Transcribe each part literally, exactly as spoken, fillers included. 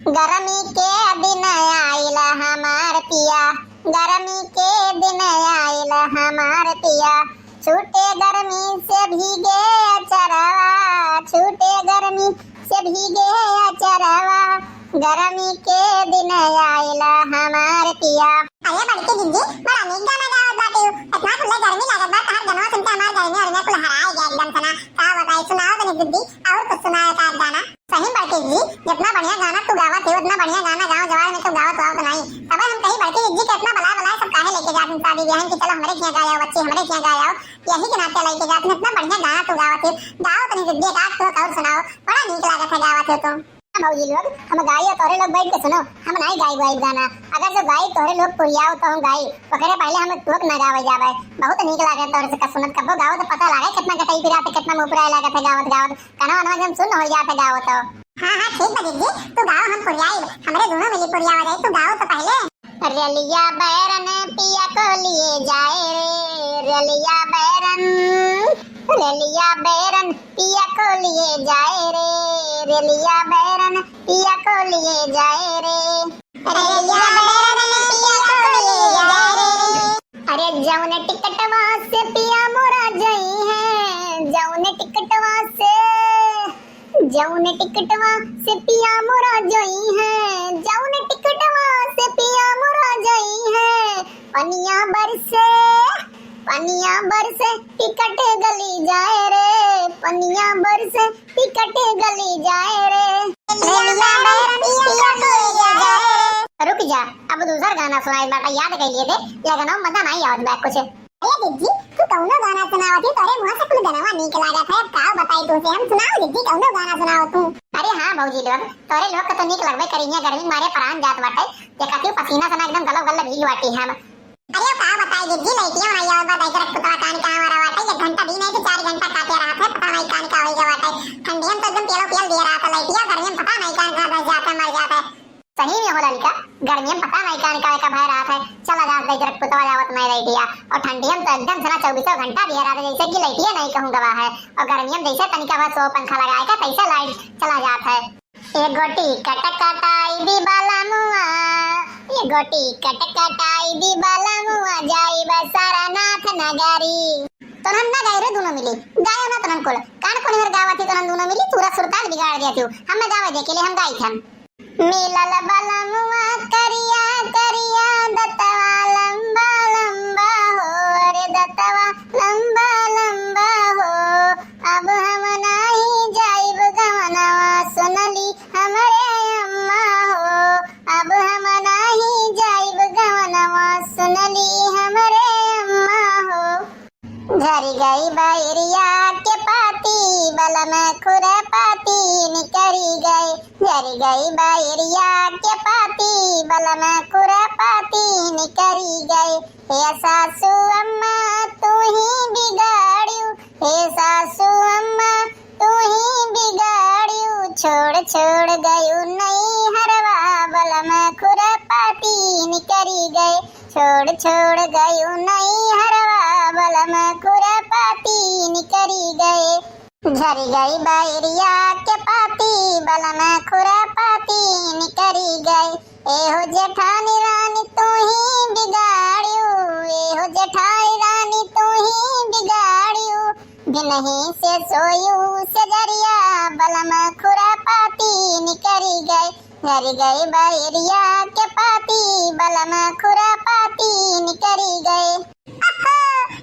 गरमी के दिन आइल हमार पिया, गरमी के दिन आइल हमार पिया, छूटे गरमी से भीगे अचरवा, छूटे गरमी से भीगे अचरवा, गरमी के दिन आइल हमार पिया। अरे बड़की जिज्जी, बड़ा नीक गाना गावत बाटे हो। इतना खुले गर्मी लागत बा, तहार गनवा सुन के हमार गर्मी और में कुल हराए गया एकदम से ना। का बताई, सुनाओ तनी जिज्जी, और कुछ सुनाओ का गाना। सही बड़की जिज्जी, जितना बढ़िया गाना तू गावत हो, उतना बढ़िया गाना गाँव जवार में तू गावत वावत नहीं। तबे हम कही बड़की जिज्जी के इतना बलाए बलाए सब काहे लेके जात हैं शादी ब्याह कि चलो हमरे किहाँ गाए आओ बच्ची, हमरे किहाँ गाए आओ। यही के नाते लेके जात हैं, इतना बढ़िया गाना तू गावत हो। गाओ तनी जिज्जी, एक आध ठो और सुनाओ, बड़ा नीक लागत है गावत हो तुम। भौजी लोग, हम गाई और तोहरे लोग बैठ के सुनो, हम नाई गाई वाई गाना। अगर जो गाई तोहरे लोग पुरियाओ तो हम गाई, ओकरे पहले हम टोक ना गावे जावे। बहुत नीक लागे तोहरे से का सुनत, कब्बो गाओ तो पता लागे कितना गटई पिरात है, कितना मुँह पुराए लागत है गावत गावत। कानवा वनवा जब सुन्न हो जात है गाओ तो। हाँ, हाँ, ठीक बा जिज्जी, तू गाओ, हम पुरियाई, हमरे दोनों मिली पुरियावा जाई, तू गाओ तो पहले। रेलिया बैरन पिया को लिए जाए रे, रेलिया बैरन, रेलिया बैरन पिया को लिए जाए रे, रेलिया बैरन पिया को लिए जाए रे। रेलिया बैरन पिया को लिए जाए रे। अरे जौन टिकटवा से पिया मोरा जई है, जौन टिकटवा से, जौन टिकटवा से पिया मोरा जई है, जौन टिकटवा से पिया मोरा जई है, पनिया बरसे, पनिया बरसे टिकट गली जाए रे, पनिया बरसे टिकट गली जाए रे। रेलिया बैरन पिया को लिए जाए रे। रुक जा, अब दूसर गाना सुनाई बाटा, याद कर लिए दे, लगनवा मजा नहीं आवत बा कुछ। अरे जिज्जी, तू कौनो गाना सुनावत ही, तोरे मुँह से कुल गनवा नीक लागत है। अब का बताई तू से हम, सुनाओ जिज्जी, कौनो गाना सुनाओ तू। अरे हाँ भौजी लोग, तोरे लोग के तो नीक लगबे करी, हियाँ गर्मी मारे परान जात बाटे, देखा क्यों पसीना से ना एकदम गलो गल भीग बाटी हम। अरे का बताई जिज्जी, लइटिया में आया बा, दहिजरक पुतवा कान का हमारा बाटे, एक घंटा दिन है तो चार घंटा काटे रहत है, पता नहीं कान का होई गवा बाटे। ठंडी में तो एकदम पेलो पेल दिया रहत है लइटिया, गर्मी में पता नहीं कान कहाँ धस जात है, मर जात है। सही में होला लिखा, गर्मी में पता नहीं कान का का भय रहत है, चला जात दहिजरक पुतवा जावत नहीं लइटिया, और ठंडी में तो एकदम से ना चउबीसों घंटा दिया रहत है, जैसे कि लइटिया नहीं कहूँ गवा है, और गर्मी में जैसे तनिका भर सो पंखा लगाए का तैसे लाइट चला जात है। एगो टिकट कटाई दी बलमुआ, एगो टिकट कटाई दी बलमुआ, जाइब सारनाथ नगरी। तोनहन ना गाई रे दोनों मिली, गायो ना तोनहन कुल। कान कोनी भर गावत ही तोनहन दोनों मिली, पूरा सुरताल बिगाड़ देती हो। हम ना गावे दे के लिए हम गाई थन। मिलल बलमुआ करिया करिया, दतवा लंबा लंबा हो, अरे दतवा लंबा लंबा हो। अब हम नाही जाइब गवनवा, सुनली हमरे अम्मा हो। अब हम नाही जाइब गवनवा, सुनली हमरे अम्मा हो। झरि गई बैरिया के पाती, बलम खुरपाती निकरि गए। झरि गई बैरिया के पाती, बलम खुरपाती निकरि गए। हे सासू अम्मा तू ही बिगाड़ियो, हे सासू अम्मा तू ही बिगाड़ियो, छोड़ छोड़ गयू नैहरवा, बलम खुरपाती निकरि गए। छोड़ छोड़ गयू नैहरवा, बलम खुरपाती निकरि गए। झरि गई बैरिया के पाती, बलम खुरपाती निकरि गए। एहो जेठानी रानी तू ही बिगाड़ियो, एहो जेठानी रानी तू ही बिगाड़ियो। भिनही से सोयू सेजरिया, बलम खुरपाती निकरि गए। झरि गई बैरिया के पाती, बलम खुरपाती निकरि गए। अहो,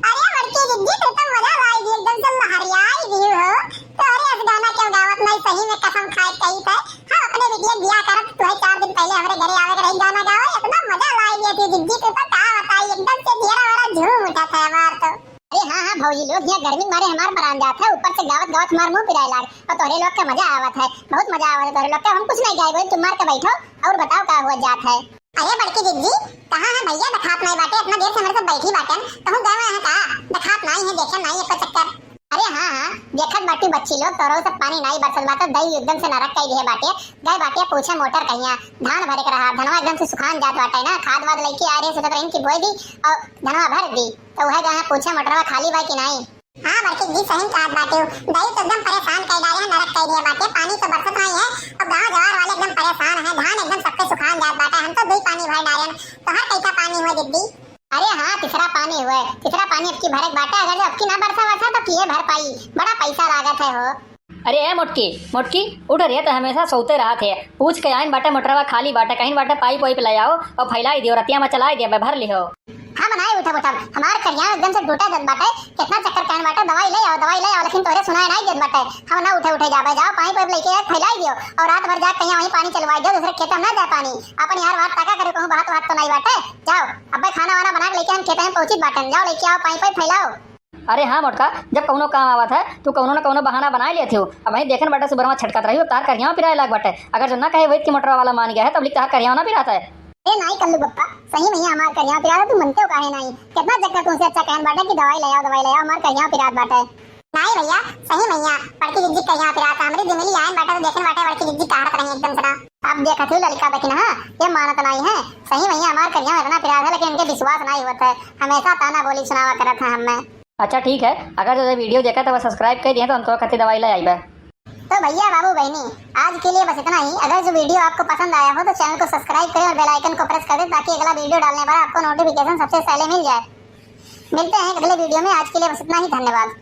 अरे बड़की जिज्जी, तू तो मजा लाई दी, एकदम से लहरियाई दी हो। तोहरे अस गाना क्यों गावत नहीं, सही में कसम खाए कही थे। हम अपने बिटिया बियाह करत, तू है चार दिन पहले हमरे घरे आवे के रही गाना गावे, इतना मजा लाई दिया थी जिज्जी, तू तो का बताई, एकदम से जियरा वाला झूम उठा था हमार तो। अरे हाँ, हाँ भौजी लोग, यहाँ गर्मी मारे हमार परान जात है, ऊपर से गावत गावत हमार मुंह पिराए लाग, और तोहरे लोग का मजा आवत है, बहुत मजा आवत है तोहरे लोग का। हम कुछ नहीं गाए, तुम मार के बैठो और बताओ का हुआ जात है। अरे बड़की जिज्जी, कहाँ है भैया? देखात नाई बाटे, इतना देर से हमरे सब बैठी बाटेन, कहूँ गए हैं का? देखात नाई है, देखे नाई है, कोई चक्कर। अरे हाँ, हाँ, देखत बाटी बच्ची लोग, तोरो सब पानी नाई बरसत बाटे, दही एकदम से नरक कई दिए बाटे, गए बाटे पूछे मोटर कहिया, धान भरे के रहा, धनवा एकदम से सुखान जात बाटे ना, खाद वाद लइके आ रहे, सोचत रहिन कि बोए दी और धनवा भर दी, तो वह गए पूछे मोटरवा खाली बा कि नाई। हाँ बड़की जी, सही कहत बाटे हो। दही तो एकदम परेशान कर डाले हैं, नरक कर दिया बाटे। पानी तो बरसत नहीं है और गांव जवार वाले एकदम परेशान हैं। धान डारेन। तोहार कैसा पानी हुआ दीदी? अरे हाँ, तीसरा पानी हुआ, तीसरा पानी अबकी भरे के बाटे। अगर जो अबकी ना बरसा बरसा तो किए भर पाई, बड़ा पैसा लागत है हो। अरे ए मोटकी, मोटकी, उठ रे, तो हमेशा सोते रहत है। पूछ के आइन बाटे मोटरवा खाली बाटे, कहीं बाटे पाइप वाइप ले आओ और फैलाई दियो, रतिया में चलाई दियो, भर लिहो। हाँ बनाए उठब उठब, हमार करिया एकदम से टूटा देत बाटे। कितना चक्कर कहन बाटे, दवाई ले आओ, दवाई ले आओ, लेकिन तोरे सुनाए नहीं देत बाटे। हम ना उठे उठे जाबे, जाओ पाइप वाइप लेके आए, फैलाई दियो और रात भर जाके कहीं वहीं पानी चलवाई दियो, दूसरे खेत में ना जाए पानी। अपन यार बात ताका करे, कहूँ बात बात तो नहीं बाटे। जाओ, अबे खाना वाना बना के लेके हम खेत में पहुँचित बाटन, जाओ लेके आओ पाइप वाइप फैलाओ। अरे हाँ मोटका, जब कौनो काम आवत है, तू कौनो न कौनो बहाना बनाए लेत हो। अब वहीं देखन बाटे सुबह में छटकत रही, तार करिया पिराए लाग बाटे। अगर जो ना कहे वैद की मोटरवा वाला मान गया है, तब लिख तार करिया ना पिरात है। ए नाई कल्लू बप्पा, सही में हमार करिया पिरात है, तू मनते हो काहे नाई? कितना चक्कर तुमसे अच्छा कहन बाटे कि दवाई ले आओ, दवाई ले आओ, हमार करिया पिरात बाटे। नाई भैया, सही में बड़की जिज्जी करिया पिरात है, हमरी दिमिली आयन बाटे तो देखन बाटे बड़की जिज्जी कहत रही एकदम से ना। अब देखत ही लड़का देखी ना, ये मानत नाई है। सही में हमार करिया इतना पिरात है, लेकिन इनके विश्वास नाई होत है, हमेशा ताना बोली सुनावा करत है हमें। अच्छा ठीक है, अगर जो ये वीडियो देखा तो वह सब्सक्राइब कर दिए तो उनको कति दवाई ले आई बे। तो भैया बाबू बहनी, आज के लिए बस इतना ही। अगर जो वीडियो आपको पसंद आया हो तो चैनल को सब्सक्राइब करें और बेल आइकन को प्रेस कर दें, ताकि अगला वीडियो डालने पर आपको नोटिफिकेशन सबसे पहले मिल जाए। मिलते हैं एक अगले वीडियो में, आज के लिए बस इतना ही, धन्यवाद।